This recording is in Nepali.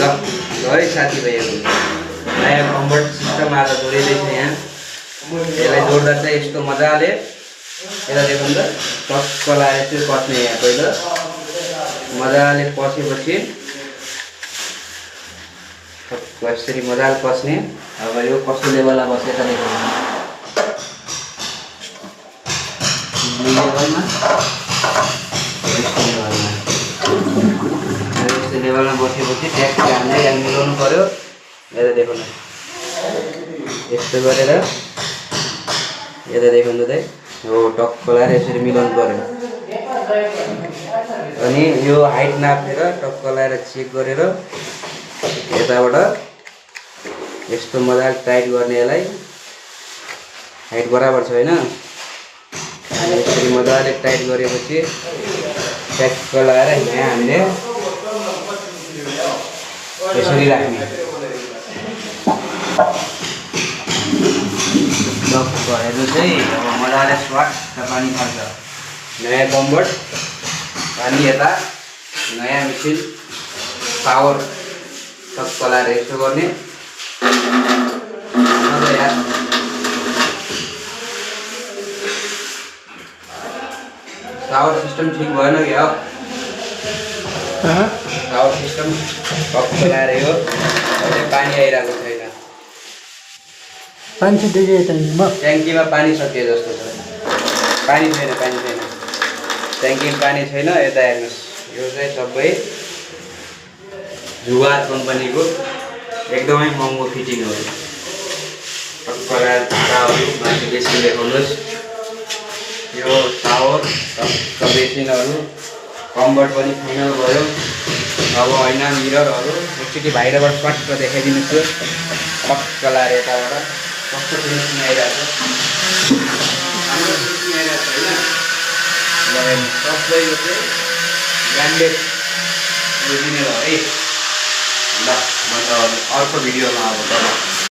है साथीभाइहरू नयाँ कम्फर्ट सिस्टम आज जोडिँदैछ यहाँ। यसलाई जोड्दा चाहिँ यस्तो मजाले यसलाई देखौँ त टक्क लाएर चाहिँ पस्ने यहाँ पहिलो मजाले पसेपछि यसरी मजाले पस्ने। अब यो कस्तो लेभलमा बस्यो त देखौँ लेभलमा यस्तो लेभलमा बसेपछि ट्याक्स हामीले यहाँ मिलाउनु पर्यो। यता देखौँ न यस्तो गरेर यता देखौँ त हो टक्क लाएर यसरी मिलाउनु पर्यो। अनि यो हाइट नापेर टक्क लाएर चेक गरेर यताबाट यस्तो मजाले टाइट गर्ने। यसलाई हाइट बराबर छ होइन। अनि यसरी मजाले टाइट गरेपछि ट्याक्क लाएर यहाँ हामीले यसरी राख्ने। हेर्नु चाहिँ अब मजाले स्वाट पानी फाल्छ। नयाँ कम्फर्ट पानी यता नयाँ मेसिन पावर टक्क लाएर यसो गर्ने। पावर सिस्टम ठिक भएन क्या हो। पावर सिस्टम टक्क लाएर यो पानी आइरहेको छैन। पानी छुट्यो ट्याङ्कीमा पानी सकिए जस्तो छ। पानी छैन ट्याङ्कीमा पानी छैन। यता हेर्नुहोस् यो चाहिँ सबै जुगार कम्पनीको एकदमै महँगो फिटिङ हो। टक्क लाएर ताराहरू माथि बेसी देखाउनुहोस्। यो टावर टक्क बेसिनहरू कम्फर्ट पनि फाइनल भयो। अब होइन मिररहरू एकचोटि बाहिरबाट स्वाट देखाइदिनुहोस्। यो टक्क लाएर यताबाट कस्तो फिनिसिङ आइरहेको छ। राम्रो फिनिसिङ आइरहेको छ होइन। सबै यो चाहिँ ब्रान्डेड बुझिने भयो है। ल म त अर्को भिडियोमा अब